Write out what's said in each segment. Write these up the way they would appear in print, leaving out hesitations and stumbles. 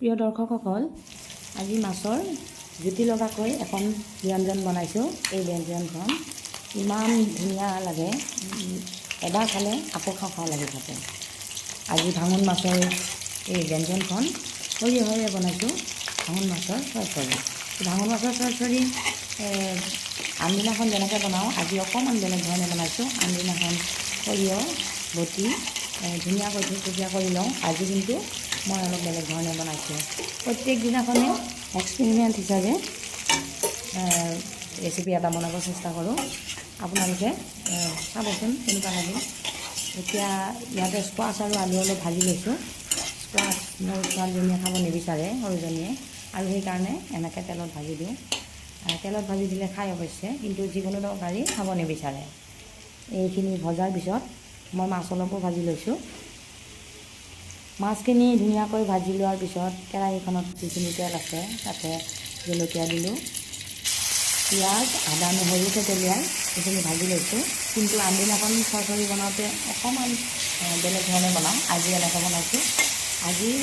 প্ৰিয় দৰ্শকসকল, আজি মাছৰ জুতি লগাকৈ এখন ব্যঞ্জন বনাইছোঁ। এই ব্যঞ্জনখন ইমান ধুনীয়া লাগে, এবাৰ খালে আকৌ খাওঁ খাওঁ লাগি থাকে। আজি ভাঙোন মাছৰ এই ব্যঞ্জনখন সৰিয়হেৰে বনাইছোঁ। ভাঙোন মাছৰ চৰচৰি, ভাঙোন মাছৰ চৰচৰি আনদিনাখন যেনেকৈ বনাওঁ, আজি অকণমান বেলেগ ধৰণে বনাইছোঁ। আনদিনাখন সৰিয়হ বটি ধুনীয়াকৈ থুপথুপীয়া কৰি লওঁ, আজি কিন্তু মই অলপ বেলেগ ধৰণে বনাইছোঁ। প্ৰত্যেক দিনাখনে এক্সপেৰিমেণ্ট হিচাপে ৰেচিপি এটা বনাব চেষ্টা কৰোঁ। আপোনালোকে চাবচোন কেনেকুৱা লাগে। এতিয়া ইয়াতে স্কোৱাচ আৰু আলু অলপ ভাজি লৈছোঁ। স্কোৱাচ মোৰ ছোৱালীজনীয়ে খাব নিবিচাৰে, সৰুজনীয়ে, আৰু সেইকাৰণে এনেকৈ তেলত ভাজি দিওঁ। তেলত ভাজি দিলে খায় অৱশ্যে, কিন্তু যিকোনো তৰকাৰী খাব নিবিচাৰে। এইখিনি ভজাৰ পিছত মই মাছ অলপো ভাজি লৈছোঁ। মাছখিনি ধুনীয়াকৈ ভাজি লোৱাৰ পিছত কেৰাহীখনত যিখিনি তেল আছে তাতে জলকীয়া দিলোঁ, পিঁয়াজ, আদা, নহৰু থেতেলিয়াই এইখিনি ভাজি লৈছোঁ। কিন্তু আনদিনাখন চৰচৰি বনাওঁতে অকণমান বেলেগ ধৰণে বনাওঁ, আজি এনেকৈ বনাইছোঁ। আজিৰ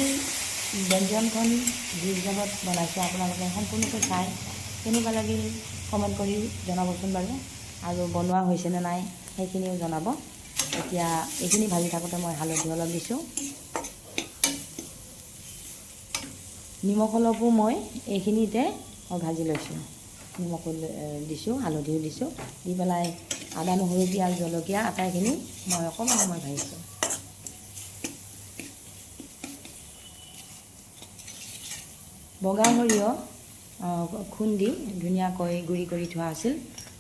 ব্যঞ্জনখন যি হিচাপত বনাইছোঁ আপোনালোকে সম্পূৰ্ণকৈ চাই কেনেকুৱা লাগিল কমেণ্ট কৰি জনাবচোন বাৰু, আৰু বনোৱা হৈছেনে নাই সেইখিনিও জনাব। এতিয়া এইখিনি ভাজি থাকোঁতে মই হালধি অলপ দিছোঁ, নিমখ অলপো মই এইখিনিতে মই ভাজি লৈছোঁ। নিমখো দিছোঁ, হালধিও দিছোঁ, দি পেলাই আদা, নহৰু, পিঁয়াজ, জলকীয়া আটাইখিনি মই অকণমান সময় ভাজিছোঁ। বগা সৰিয়হ খুন্দি ধুনীয়াকৈ গুড়ি কৰি থোৱা আছিল,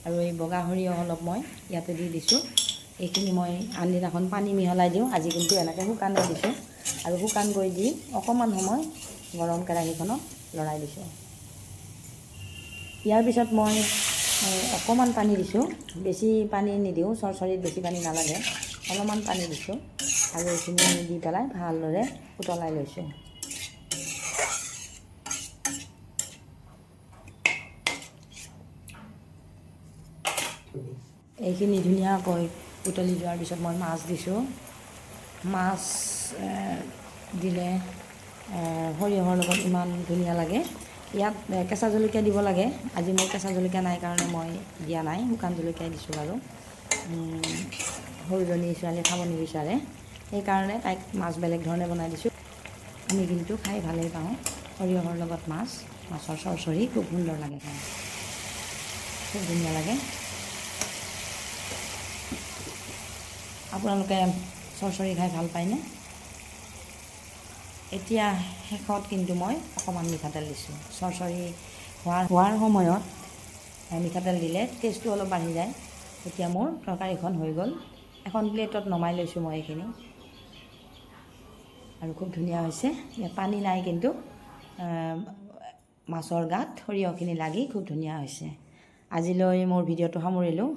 আৰু এই বগা সৰিয়হ অলপ মই ইয়াতে দি দিছোঁ। এইখিনি মই আনদিনাখন পানী মিহলাই দিওঁ, আজি কিন্তু এনেকৈ শুকানে দিছোঁ, আৰু শুকানকৈ দি অকণমান সময় গৰম কেৰাহীখনত লৰাই দিছোঁ। ইয়াৰ পিছত মই অকণমান পানী দিছোঁ, বেছি পানী নিদিওঁ, চৰচৰিত বেছি পানী নালাগে, অলপমান পানী দিছোঁ আৰু এইখিনি দি পেলাই ভালদৰে উতলাই লৈছোঁ। এইখিনি ধুনীয়াকৈ উতলি যোৱাৰ পিছত মই মাছ দিছোঁ। মাছ দিলে সৰিয়হৰ লগত ইমান ধুনীয়া লাগে। ইয়াত কেঁচা জলকীয়া দিব লাগে, আজি মোৰ কেঁচা জলকীয়া নাই কাৰণে মই দিয়া নাই, শুকান জলকীয়াই দিছোঁ বাৰু। সৰুজনী ছোৱালীয়ে খাব নিবিচাৰে, সেইকাৰণে তাইক মাছ বেলেগ ধৰণে বনাই দিছোঁ। আমি কিন্তু খাই ভালেই পাওঁ সৰিয়হৰ লগত মাছ, মাছৰ চৰচৰি খুব সুন্দৰ লাগে খাই, খুব ধুনীয়া লাগে। আপোনালোকে চৰচৰি খাই ভাল পায়নে? এতিয়া শেষত কিন্তু মই অকণমান মিঠাতেল দিছোঁ। চৰচৰি হোৱাৰ সময়ত মিঠাতেল দিলে টেষ্টটো অলপ বাঢ়ি যায়। এতিয়া মোৰ তৰকাৰীখন হৈ গ'ল। এখন প্লেটত নমাই লৈছোঁ মই এইখিনি, আৰু খুব ধুনীয়া হৈছে। ইয়াত পানী নাই, কিন্তু মাছৰ গাত সৰিয়হখিনি লাগি খুব ধুনীয়া হৈছে। আজিলৈ মোৰ ভিডিঅ'টো সামৰিলোঁ।